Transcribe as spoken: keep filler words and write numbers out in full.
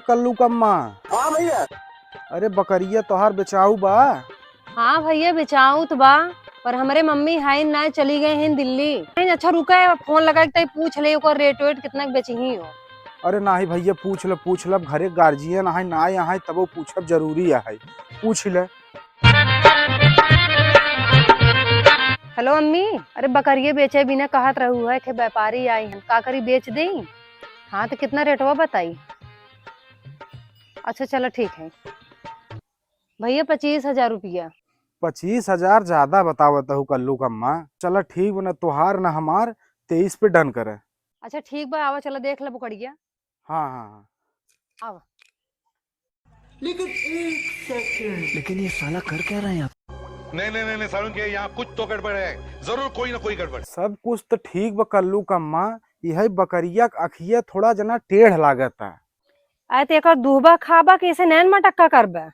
कल्लू कम्मा। हाँ भैया। अरे बकरिया तोहार बेचाऊ बा? हाँ भैया, बेचाऊ तो बा, पर हमरे मम्मी हाइन ना चली गए हैं दिल्ली। नहीं, अच्छा रुका है, फोन लगा के तई पूछ ले ओकर रेट वेट कितना के बेचही हो। अरे नाही भैया, पूछ ले, पूछ ले, घरे गार्जियन आहे ना, यहाँ तबो पूछब जरूरी आहे, पूछ ले। हेलो अम्मी, अरे बकरिए बेचे बिना कहत रहू है कि व्यापारी आई हैं, का करी, बेच देई? हाँ तो कितना रेटवा बताई? अच्छा चलो ठीक है भैया, पच्चीस हजार रुपया। पच्चीस हजार ज्यादा बतावत हूँ कल्लू कम्मा। चलो ठीक बा, न तोहार न हमार, तेईस पे डन करे। अच्छा ठीक बा, आवा चलो देख ले बकरिया। हाँ हाँ हाँ। आवा। लेकिन एक सेकंड। लेकिन ये साला कर क्या रहे हैं यहाँ? नहीं नहीं नहीं नहीं, सारुण के यहाँ कुछ तो गड़बड़ है, जरूर कोई ना कोई गड़बड़। सब कुछ तो ठीक बा कल्लू कम्मा, यही बकरिया के अखिया थोड़ा जना टेढ़ लागत है। आए तो एकर दुहबा खाबा कि इसे नैन मटक्का करबा?